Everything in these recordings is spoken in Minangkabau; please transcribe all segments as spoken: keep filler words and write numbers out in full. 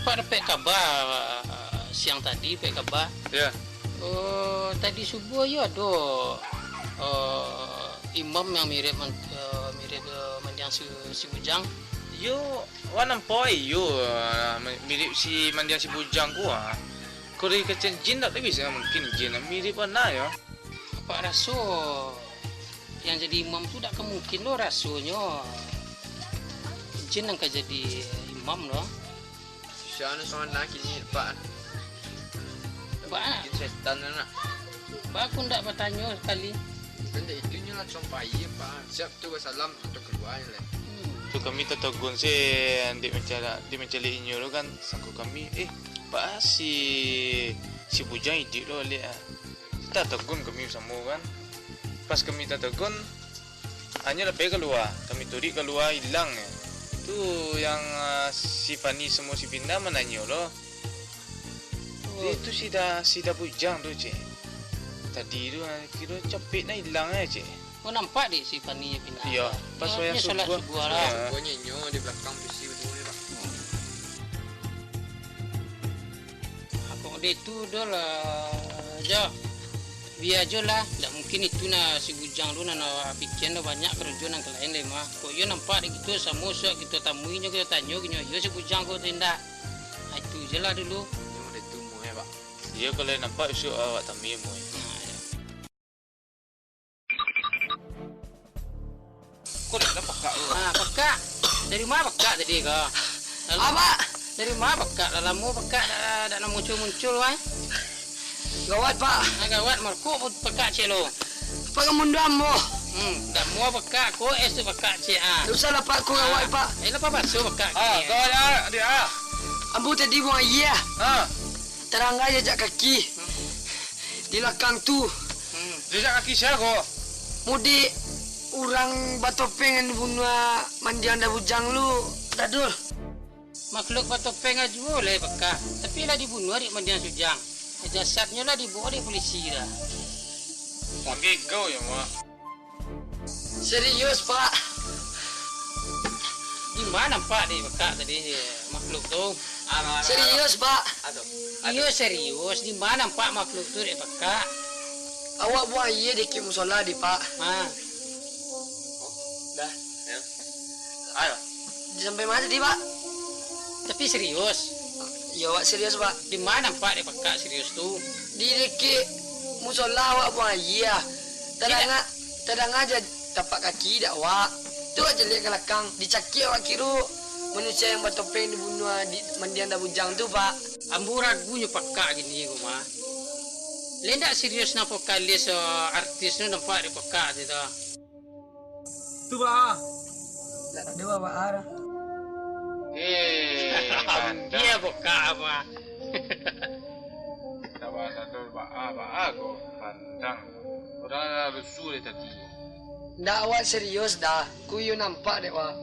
Pak dapek kaba, siang tadi dapek kaba. Ya. Oh, tadi subuah yo ado, eh, imam yang mirip man-, eh, mirip, eh, mandiang si, si Bujang. Yo, wak nampak iyo, eh, mirip si mandiang si Bujang ko, ah. Kalau dikecek jin, dak bisa mungkin jin, mirip bana yo. Apak raso yang jadi imam tu dak ka mungkin lo rasonyo jin nan ka jadi imam lo. Sia nan suruah nak kini, Pak? Ba? Mungkin setan tu nak. Ba aku ndak batanyo sakali. Kan dak itu nyo langsuang pai, Pak. Siap tu basalam atau kalua lai. Hmm. Tu kami tatogun se, dek mancaliak, dek mancaliak inyo tu kan, sangko kami, eh, Pak, si, si Bujang iduik lo, liak ah. Tatogun kami basamo kan. Pas kami tatogun, anyo lah pai kalua, kami turuik kalua, ilang nyo. Tu yang, ah, si Fani samo si Pina mananyo lo. Oh. Di tu si Da, si Da Bujang tu, cek. Tadi tu, ah, kiro capek nah ilang nyo, cek. Oh, nampak dek si Fani pindah. Iyo, pas wayah subuah. Subuah lah. Iyo. Subuahnyo inyo di balakang bisi baduo ni, Pak. Kok dek tu doh lah, Jo. Bia jo lah, ndak mungkin itu nah si Bujang tu nan awak pikian doh, banyak karajo nan ka lain lai mah. Kok iyo nampak dek kito samo, suak kito tamui nyo, kito tanyo nyo, iyo si Bujang ko atau indak. Nah, itu je lah dulu. Iyo, dek tu muai, Pak. Iyo, kalau nampak, isuak awak tamui muai. Nah, iyo. Ko dak ado pakak tu. Ah, pakak. Dari ma pakak tadi ko? Lalu, Apa? Dari ma pakak? Lah lamo pakak dak, dak nan muncul-muncul, wai. Gawat, Pak. Ah, gawat, markok pakak cek lo. Pak, ka mundur ambo. Hmm, dak muah pakak ko, es tu pakak cek, ah. Dak usah lah, Pak, ko gawat, Pak. Eh, lah, Pak, basuh pakak. Ah, gawat, ah, dia, ah. Ambo tadi buang aia. Ah. Tarangga jajak kaki. Hmm. Di lakang tu. Hmm. Jajak kaki sia ko? Mudik urang batopeng nan dibunuah mandiang Da Bujang lu, Dadul. Makhluk batopeng ajo lai pakak, tapi lah dibunuah dek mandiang Sujang. Jasadnyo lah dibawa dek polisi dah. Wah, gegau ya, Mak. Serius, Pak. Di ma nampak dek pakak tadi makhluk tu? Serius, Pak. Aduh. Iyo, serius. Di ma nampak makhluk tu dek pakak? Awak buang aia di musola tadi, Pak. Ha. Dah. Ya. Ayo. Sampai ma tadi, Pak? Tapi serius. Iyo, Pak, serius, Pak. Di ma nampak dek pakak serius tu? Di dakek musola awak buang aia. Tadanga, tadanga jo tapak kaki dak awak. Tu awak caliak ka lakang, dicakiak awak kiro manusia yang batopeng dibunuah di mandiang Da Bujang tu, Pak. Ambo ragu nyo pakak kini ko mah. Lai ndak serius nah vokalis, eh, artis tu nampak dek pakak tu. Tu, Baa. Lah, tu, Baa, Baa. Eh, bandar. Dia buka apa? Sabar, sabar, Baa, Baa ko pandang. Urang lah rusuh dari tadi. Ndak, awak serius dah. Ku iyo nampak dek, Wak.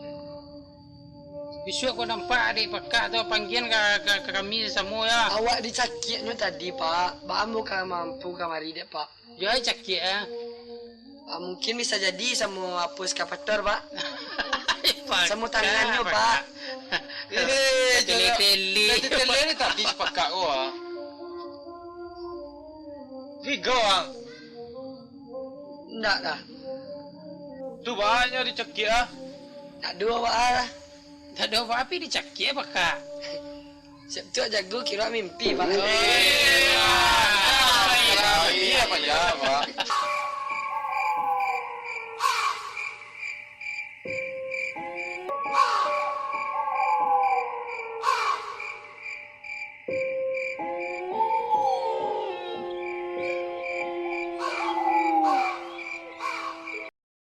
Bisuak ko nampak dek pakak tu, panggian ka, ka, ka kami samo, ya. Awak dicakiaknyo tadi, Pak. Baa ambo ka mampu kamari dek, Pak. Yo ai cakiak, ah. Ah, mungkin bisa jadi samo apo eskavator, Pak. Pakak, samo tangannyo, Pak. Pakak. Eh, tele-tele. Tele-tele ni tadi si pakak ko, ah. Tigo, ah. Ndak dah. Tu banyak dicakiak, ah. Ndak duo, Pak, ah. Ndak duo, Pak, api dicakiak, pakak. Siap tu jago kiro mimpi, Pak. Iya, iya, Pak, ya, Pak.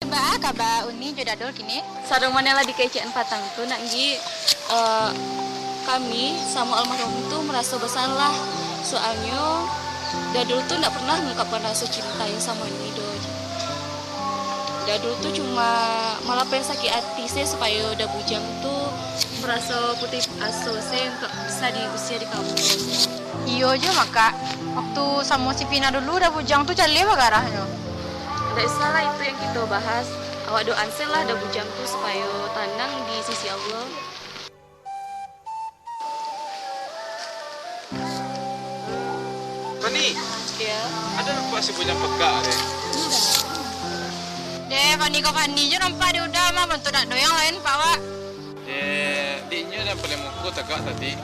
Baa kaba Uni jo Dadul kini? Sadang mano lah dikecekan patang tu, Nak Nggi. Eh, kami samo almarhum tu maraso basalah. Soalnyo, Dadul tu ndak pernah mengungkapkan raso cintanyo samo Uni doh. Dadul tu cuma malapehkan sakik ati se supayo Da Bujang tu maraso putuih aso se untuak bisa diusia di kampuang. Iyo jo, Makak. Waktu samo si Pina dulu, Da Bujang tu jaleh bagarahnyo. Ndak usahlah itu yang kito bahas. Awak doakan se lah Da Bujang tu supayo tanang di sisi Allah. Ni, ado nampak si Bujang Pekak deh? Deh, Fani ko Fani jo nampak di udah mah, bantuak dak doyang lain, Pak, Wak. Deh, dek inyo nan paliang muko tagak tadi.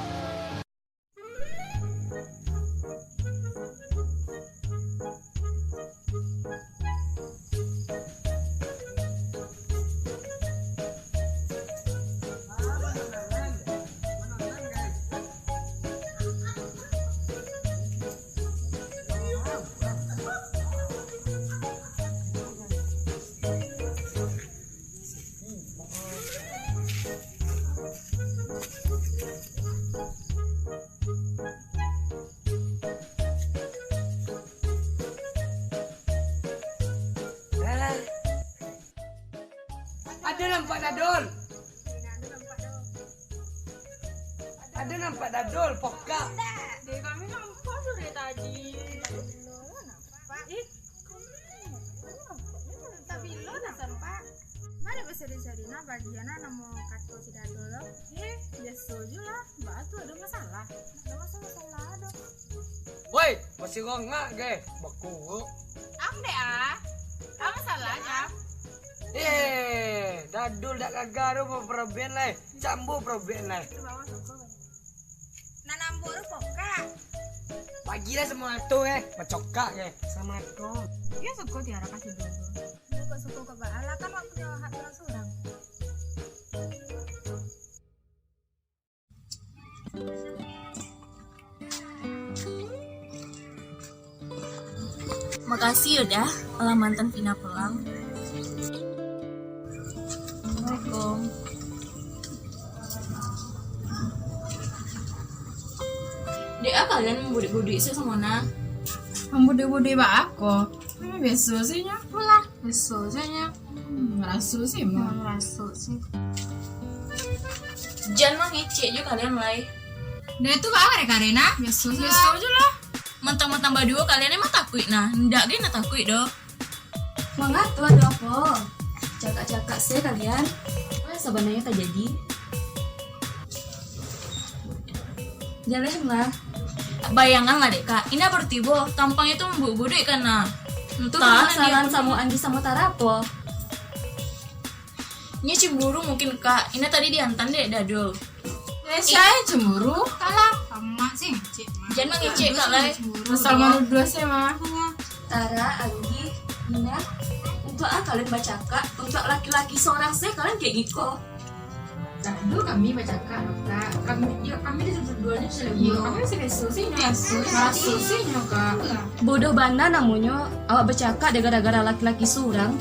Ado nampak Dadul? Ado nampak Dadul, Pekak? Deh, kami nampak dari tadi. Ih, tapi lo nampak? Mari basari-sari nah, bagian nah namo kato si Dadul lo. Eh, biaso jo lah. Baa tu, ado masalah? Ado masalah-masalah ado. Woi, masih rongak ge? Bakuruk. Am deh ah. Am salah am. Eh, Dadul dak gaga tu baproblem lai. Cambo problem lai. Nan ambo tu Pekak. Bagilah samo tu eh, bacokak ge. Assalamualaikum. Iyo suko Tiara kasih dulu. Bukan suko ke baa lah, kan wak punyo hak surang-surang. Makasih yo dah, alah mantan Vina pulang. Assalamualaikum. Dek a kalian mambuduik-buduik se samo nah? Mambuduik-buduik baa ko? Hmm, biaso se nyo. Pulang. Biaso se nyo. Hmm, maraso se mah. Hmm, maraso se. Jan mangecek jo kalian lai. Dah tu baa kareh-kareh nah? Biaso se. Biaso se lah. Mantang-mantang baduo kalian emang takuik nah? Ndak ge nah takuik doh. Manga tu ado apo? Cakak-cakak se kalian. Apo nan sabananyo tajadi? Jalehlah. Bayanganlah dek kak, Ina baru tibo, tampang itu mambuduik-buduik kan nah. Tu permasalahan samo Anggi samo Tara apo? Nyo cemburu mungkin kak, Ina tadi diantan dek Dadul. Eh, sia cemburu? Kalah. Amak sih ngecek mah. Jan mangecek kak lai. Asal manuduah se mah. Tara, Anggi, Ina, untuak a kalian bacakak, untuak laki-laki sorang se kalian kek giko. Dak ado kami bacakak doh, Kak. Kami, yo, kami di duo-duonyo sudah. Iyo. Kami masih biaso se nyo. Biaso se. Biaso se nyo, Kak. Bodoh bana namonyo, awak bacakak dek gara-gara laki-laki surang.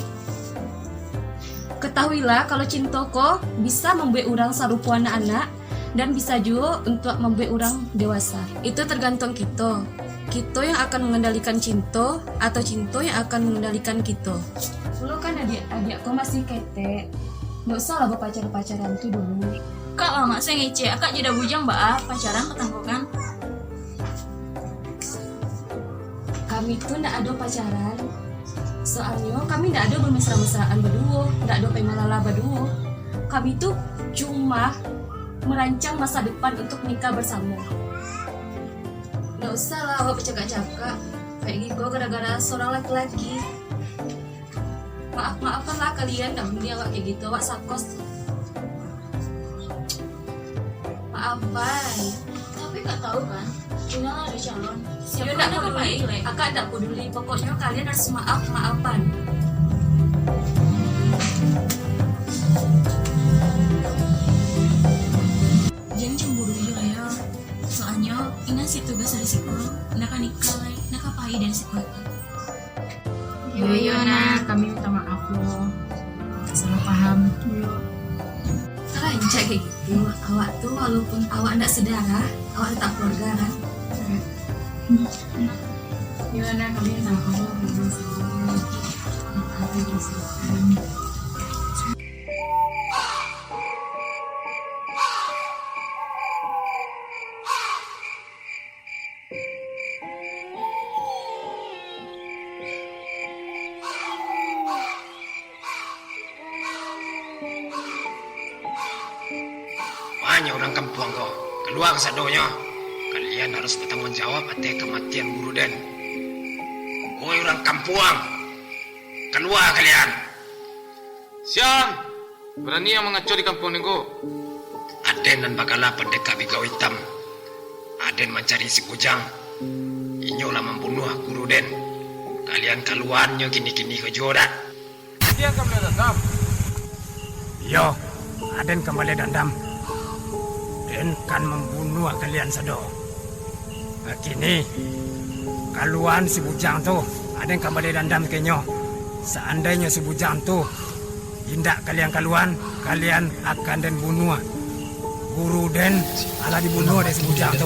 Ketahuilah, kalau cinto ko bisa mambuek urang sarupo anak-anak, dan bisa juo untuak mambuek urang dewasa. Itu tergantung kito. Kito yang akan mengendalikan cinto, atau cinto yang akan mengendalikan kito. Lo kan adiak-adiak ko masih ketek. Ndak usahlah bapacar-pacaran tu dulu. Kak, lamak se ngecek, akak jo Bujang baa pacaran patang ko kan? Kami tu ndak ado pacaran. Soalnyo kami ndak ado bamesra-mesraan baduo, ndak ado pai malala baduo. Kami tu cuma merancang masa depan untuk nikah bersamo. Ndak usahlah awak bacakak-cakak kayak giko gara-gara seorang laki-laki. Maaf-maafkanlah kalian, ndak mungkin awak kayak gitu, awak sakos. Maaf, bye. Tapi kak tahu kan, Ina lah ada calon. Yo, ndak peduli, akak ndak peduli. Pokoknya kalian harus maaf-maafan. Jan cemburu yo, yo. Soalnya Ina si tugas dari sekolah, Ina kan nikah, Ina kan pai dari sekolah. Yo, yo, nah, kami minta maaf lo. Salah paham. Yo. Rancak kayak gitu. Awak tu walaupun awak ndak sedarah, awak tetap keluarga kan? Yo, nah, kami minta maaf lo. Banyak urang kampuang ko, kalua kasadonyo, kalian Kalian harus batangguang jawab ateh kamatian Guru Den. Oi urang kampuang, kalua kalian! Siang! Barani ang mangaco di kampuang den ko? Aden nan bagala Pandeka Bigau Itam. Aden mancari si Bujang. Inyo lah mambunuah Guru Den. Kalian kaluan nyo kini-kini ko juo dak? Iyo, Aden ka mambalas dandam. Den kan mambunuah kalian sado. Kini, kaluan si Bujang tu, Aden ka mambalas dandam ka inyo. Saandainyo si Bujang tu indak kalian kaluan, kalian akan Den bunuah. Guru Den alah dibunuah dek si Bujang tu.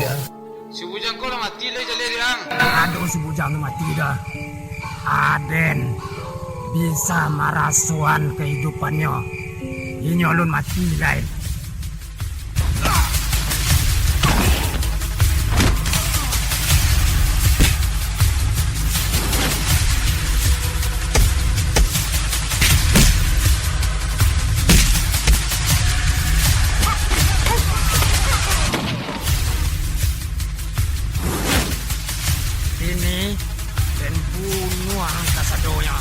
Si Bujang ko lah mati lai jaleh dek ang. Aduh, si Bujang tu mati dah. Aden bisa marasoan kahidupannyo. Inyo alun mati lai. Kini, den bunuah ang kasadonyo.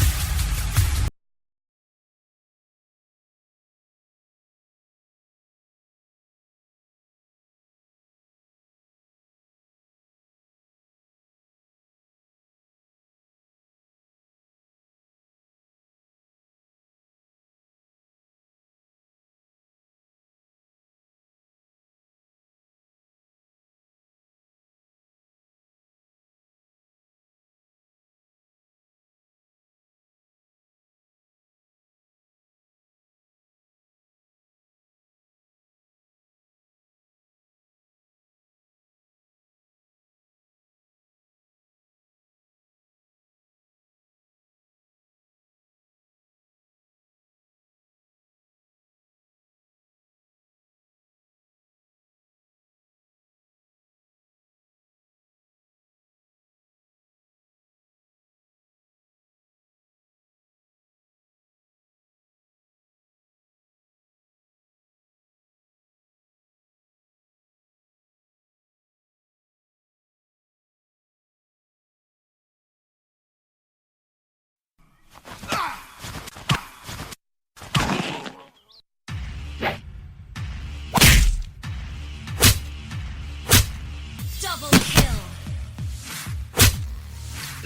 Double kill.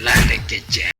Lah den kecek.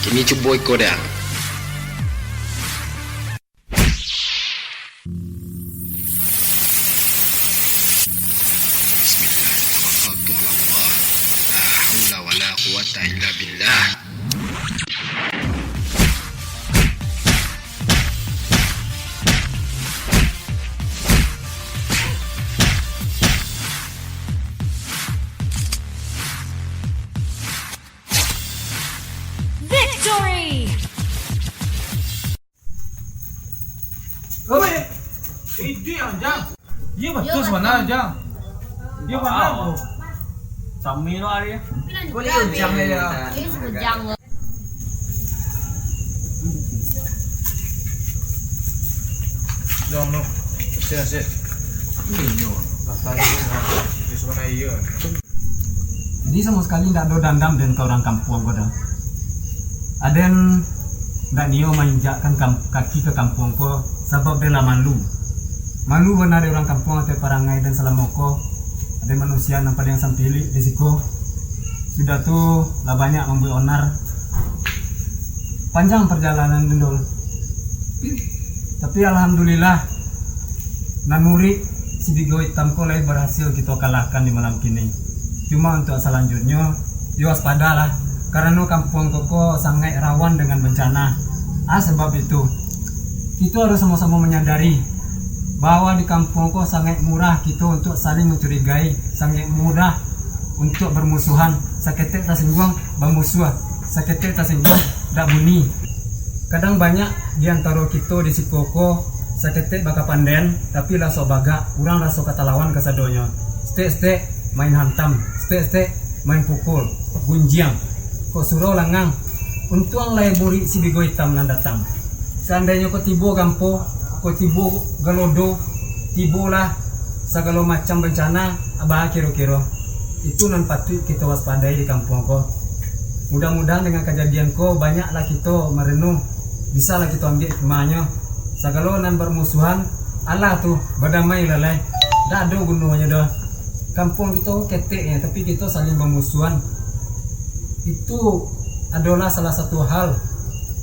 Kini cubo iko dek ang. Bismillahirrahmanirrahim. La haula wala quwwata illa billah. Victory! Oi, itu yang Jang. Iya, betul sebenarnya, Jang. Iya, benar, bro. Sami lo ari. Boleh Jang ya. Ini sebut Jang. Tong no. Sik, sik. Iyo. Pasal iyo, nah. Iyo, sabananyo iyo. Jadi, samo sakali ndak ado dandam den ka urang kampuang ko doh. Aden ndak nio mainjakkan kam-, kaki ka kampuang ko, sabab den lah malu. Malu bana dek urang kampuang ateh parangai den salamo ko, dek manusia nan paliang sampilik di siko. Sudah tu, lah banyak mambuek onar. Panjang parjalanan den, Dul. Tapi, alhamdulillah, nan murik si Bigo Itam ko lai barasil kito kalahkan di malam kini. Cuma untuak salanjutnyo, yo waspadalah, karano kampuang ko, ko sangaik rawan dengan bencana. Ah, sabab itu, kito harus samo-samo manyadari bahwa di kampuang ko sangaik mudah kito untuak saling mancurigai, sangaik mudah untuak bermusuhan, saketek tasingguang bamusuah, saketek tasingguang dak buni. Kadang banyak di antaro kito di siko ko, saketek bakapandaian, tapi lah sok bagak, urang raso ka talawan kasadonyo. Setek-setek main hantam, setek-setek main pukul, gunjiang. Kok surau langang, untuang lai murik si Bigo Itam nan datang. Saandainyo ko tibo gampo, ko tibo galodo, tibolah sagalo macam bancana, baa kiro-kiro. Itu nan patuik kito waspadai di kampuang ko. Mudah-mudahan dengan kajadian ko, banyaklah kito marenuah, bisalah kito ambiak hikmahnyo. Sagalo nan bamusuhan, alah tu, badamai lah lai. Dak ado gunonyo doh. Kampuang kito keteknyo, tapi kito saling bamusuhan. Itu adolah salah satu hal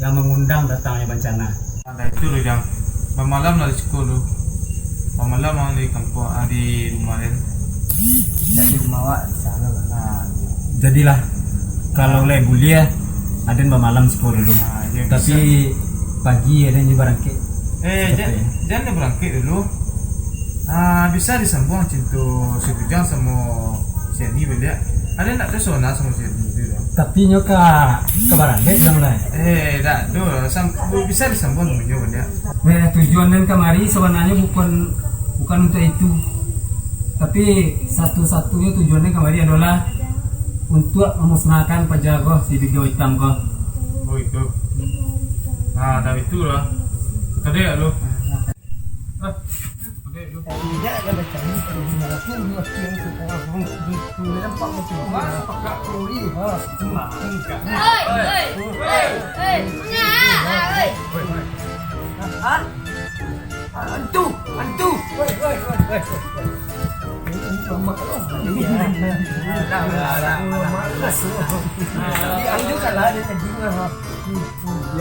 yang mangundang datangnya bancana. Nah, itu lo, Jang. Bamalam lah di siko lo. Bamalam lah di kampuang, ah, di rumah den. Di rumah awak di sana lah. Ah, iyo. Jadilah, kalau lai buliah, aden bamalam siko dulu. Ah, iyo, tapi bisa. Pagi aden jo barangkek. Eh, jan, jan barangkek dulu. Ah, bisa disambuang cinto si Bujang samo si Ani baliak. Aden ndak terpesona samo si Ani tu doh. Tapi nyo ka, ka baralek dong lai. Eh, dak doh. Sam-, bu-, bisa disambuang samo nyo baliak. Eh, tujuan den kamari sabananyo bukan, bukan untuak itu. Tapi satu-satunya tujuan den kamari adolah untuak mamusnahkan paja ko, si Bigo Itam ko. Oh, itu. Nah, dah itulah. Tadi ya lu. Oi, oi, oi, oi, oi. Hantu, hantu. Oi, oi, oi, oi. Lah, lah, lah, lah. Diambil kalah dia tadi. Lah,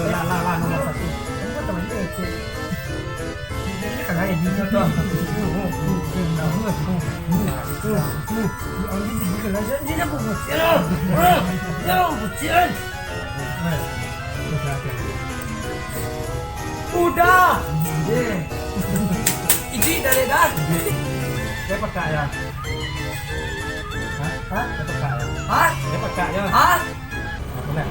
lah, lah, nomor satu. Udah. Ijik dah, dah. Dia pakai ya. Hah? Hah? Dia pakai ya. Hah? Dia pakai ya. Hah? Apa nak?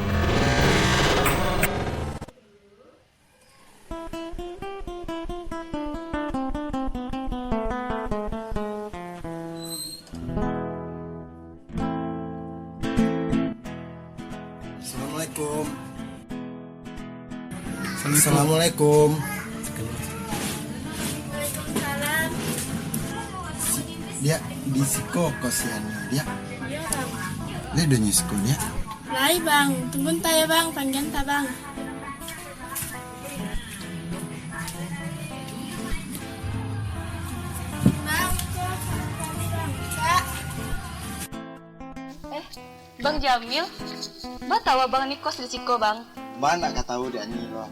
Assalamualaikum. Assalamualaikum. Waalaikumsalam. Diak, di siko kos si Ani, Diak? Iyo, Bang. Lai donyo siko, Diak? Lai, Bang. Tunggu ntah ya, Bang. Panggia ntah, Bang. Eh, Bang Jamil, ba tahu abang ni kos di siko, Bang? Bang nak ka tahu dek Ani, Bang.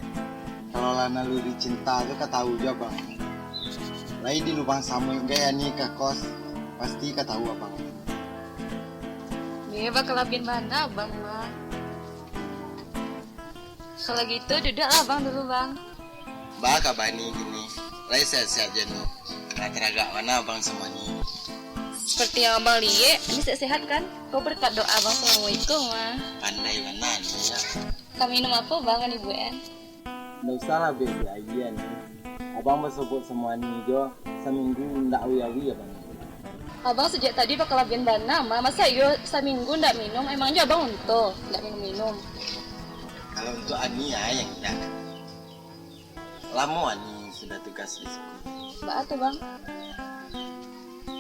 Kalau lah naluri cinta tu ka tahu jo, Bang. Lai di lubang samuik gai Ani ka kos, pasti ka tahu abang. Ye, bakalabian bana, Bang, mah. Kalau gitu, duduklah abang dulu, Bang. Ba kaba Ani kini? Lai sehat-sehat ja no? Lah taragak bana abang samo Ani. Seperti yang abang liek, Ani sehat-sehat kan? Ko berkat doa abang salamo iko mah. Pandai bana Ani, ya. Ka minum apo, Bang, Ani buekan? Ndak usahlah, Bek, Bek, aia Ani. Abang basobok samo Ani jo, saminggu ndak awi-awi abang. Abang sajak tadi bakalabian bana mah, masa iyo saminggu ndak minum, emang jo abang unto, ndak minum-minum. Kalau untuak Ani, ya, yang indak. Lamo Ani Sudah tugas di siko. Baa tu, Bang?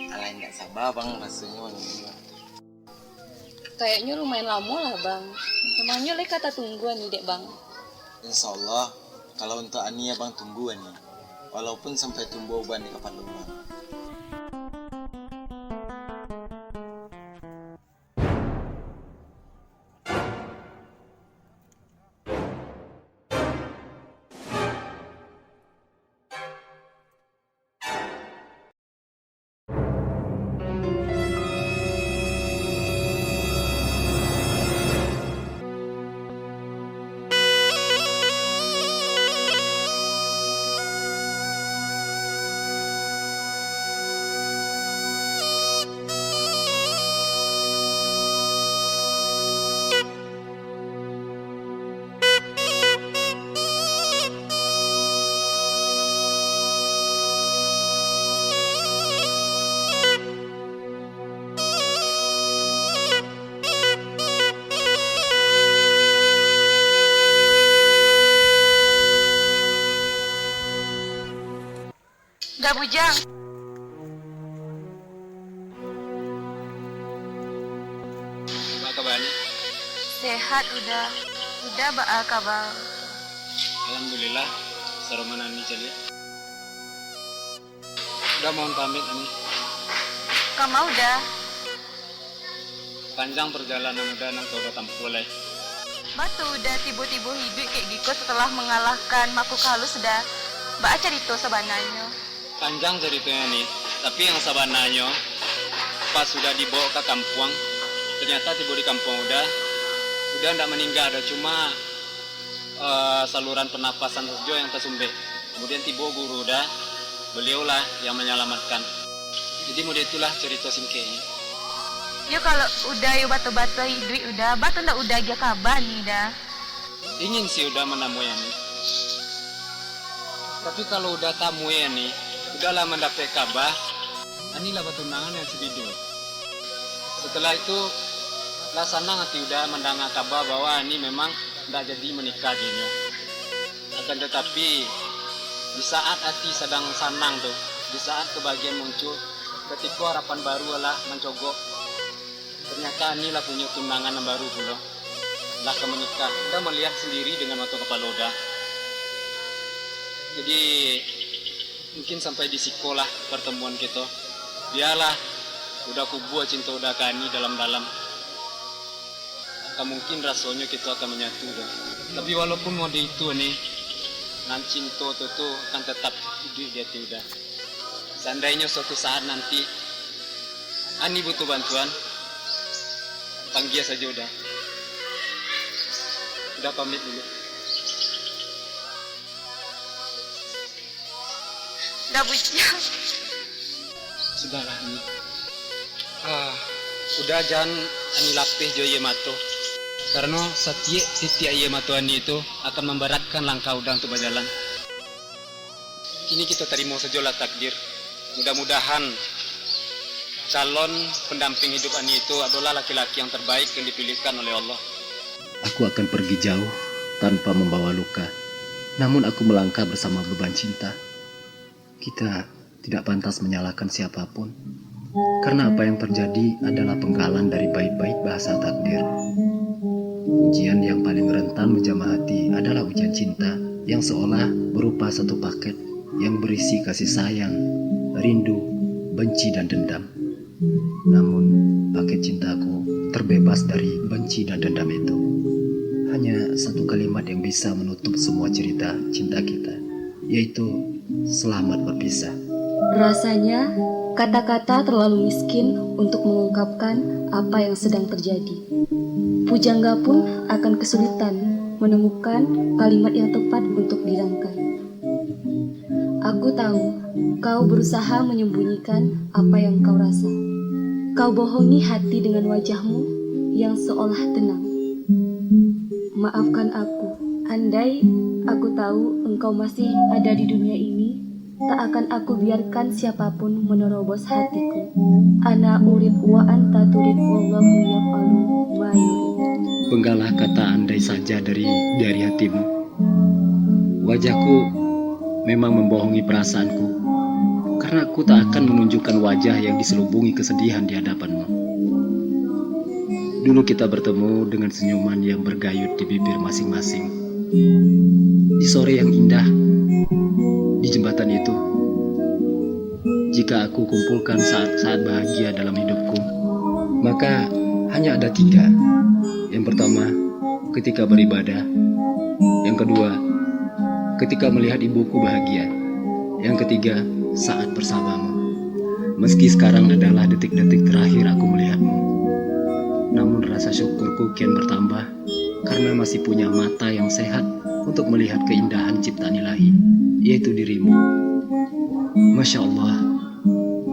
Alah, indak saba, Bang, rasonyo manunggu. Kayaknyo lumayan lamo lah, Bang. Mamanyo lai ka tatunggu Ani dek, Bang? Insya Allah, kalau untuak Ani, Abang tunggu Ani. Walaupun sampai tumbuah uban di kapalo, Bang. Dah bujang. Baa kaba, Ni? Sehat, Uda. Uda baa kaba? Alhamdulillah, saroman Ani caliak. Uda mohon pamit, Ani. Kama, Uda? Panjang parjalanan Uda nan ka Uda tampuah lai. Baa tu Uda tibo-tibo iduik kek giko satalah mangalahkan makhluk halus, Da? Baa carito sabananyo? Panjang caritonyo, Ni, tapi yang sabananyo, pas Uda dibaok ka kampuang, tanyata tibo di kampuang Uda, Uda ndak maningga doh, cuma eh, saluran pernapasan sajo yang tasumbek. Kemudian tibo guru Uda, baliaulah yang manyalamatkan. Jadi, model itulah carito singkeknyo. Yo, kalau Uda yo batua-batua iduik Uda, baa tu ndak Uda agiah kaba Ani, Da? Ingin sih Uda manamui Ani. Tapi kalau Uda tamui Ani, Uda lah mandapek kaba, Ani lah batunangan dengan si Bido. Setelah itu, lah sanang ati Uda mandanga kaba bahwa Ani memang ndak jadi manikah jo inyo. Akan tatapi, di saat ati sadang sanang tu, di saat kabahagiaan muncul, katiko harapan baru lah mancogok, tanyata Ani lah punyo tunangan nan baru pulo, lah ka manikah. Uda malihat sandiri dengan mato kapalo Uda. Jadi, mungkin sampai di siko lah partamuan kito. Bialah, Uda kubua cinto Uda ka Ani dalam-dalam. Ka mungkin rasonyo kito akan manyatu doh. Tapi walaupun model itu, Ani, nan cinto tu, tu akan tatap iduik di ati Uda. Saandainyo suatu saat nanti, Ani butuh bantuan, panggia sajo Uda. Uda pamit dulu. Dah bujang. Sudahlah, Ani. Ah, Uda jan Ani lapeh jo aia mato. Karano satiok titiak aia mato Ani tu akan mambaratkan langkah Uda untuak bajalan. Kini kito tarimo sajolah takdir. Mudah-mudahan calon pendamping hidup Ani itu adolah laki-laki yang terbaik yang dipilihkan oleh Allah. Aku akan pergi jauh tanpa membawa luka. Namun aku melangkah bersama beban cinta. Kita tidak pantas menyalahkan siapa pun. Karena apa yang terjadi adalah penggalan dari bait-bait bahasa takdir. Ujian yang paling rentan menjamah hati adalah ujian cinta yang seolah berupa satu paket yang berisi kasih sayang, rindu, benci, dan dendam. Namun, paket cintaku terbebas dari benci dan dendam itu. Hanya satu kalimat yang bisa menutup semua cerita cinta kita, yaitu selamat berpisah. Rasanya, kata-kata terlalu miskin untuk mengungkapkan apa yang sedang terjadi. Pujangga pun akan kesulitan menemukan kalimat yang tepat untuk dirangkai. Aku tahu, kau berusaha menyembunyikan apa yang kau rasa. Kau bohongi hati dengan wajahmu yang seolah tenang. Maafkan aku, andai aku tahu engkau masih ada di dunia ini, tak akan aku biarkan siapapun menerobos hatiku. Ana urip wa anta turip, wallahu yaf'alu ma yurid. Penggalah kata andai saja dari, dari hatimu. Wajahku memang membohongi perasaanku, karena aku tak akan menunjukkan wajah yang diselubungi kesedihan di hadapanmu. Dulu kita bertemu dengan senyuman yang bergayut di bibir masing-masing. Di sore yang indah, di jembatan itu, jika aku kumpulkan saat-saat bahagia dalam hidupku, maka hanya ada tiga. Yang pertama, ketika beribadah. Yang kedua, ketika melihat ibuku bahagia. Yang ketiga, saat bersamamu. Meski sekarang adalah detik-detik terakhir aku melihatmu, namun rasa syukurku kian bertambah karena masih punya mata yang sehat untuk melihat keindahan ciptaan Ilahi, yaitu dirimu. Masya Allah,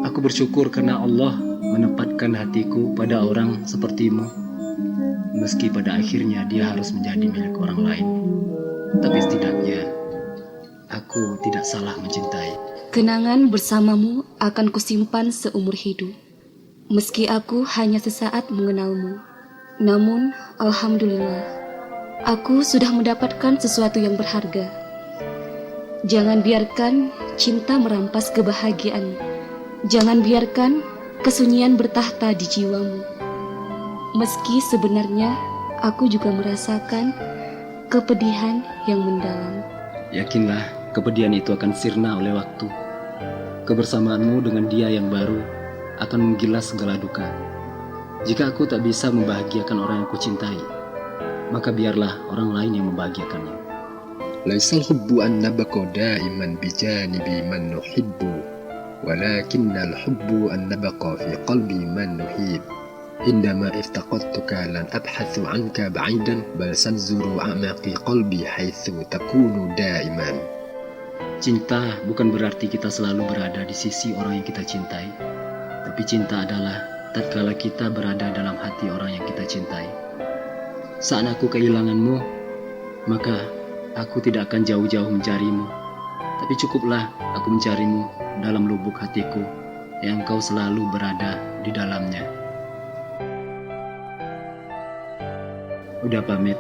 aku bersyukur karena Allah menempatkan hatiku pada orang sepertimu. Meski pada akhirnya dia harus menjadi milik orang lain, tapi setidaknya aku tidak salah mencintai. Kenangan bersamamu akan kusimpan seumur hidup. Meski aku hanya sesaat mengenalmu, namun, alhamdulillah, aku sudah mendapatkan sesuatu yang berharga. Jangan biarkan cinta merampas kebahagiaan. Jangan biarkan kesunyian bertakhta di jiwamu. Meski sebenarnya aku juga merasakan kepedihan yang mendalam. Yakinlah, kepedihan itu akan sirna oleh waktu. Kebersamaanmu dengan dia yang baru akan menggilas segala duka. Jika aku tak bisa membahagiakan orang yang kucintai, maka biarlah orang lain yang membahagiakannya. ليس الحب أن نبقى دائما بجانب من نحب، ولكن الحب أن نبقى في قلب من نحب. عندما افتقدتك لن أبحث عنك بعيدا، بل سنزور أعماق قلبي حيث تكون دائما. Cinta bukan berarti kita selalu berada di sisi orang yang kita cintai, tapi cinta adalah tatkala kita berada dalam hati orang yang kita cintai. Saat aku kehilanganmu, maka aku tidak akan jauh-jauh mencarimu, tapi cukuplah aku mencarimu dalam lubuk hatiku, yang engkau selalu berada di dalamnya. Udah pamit.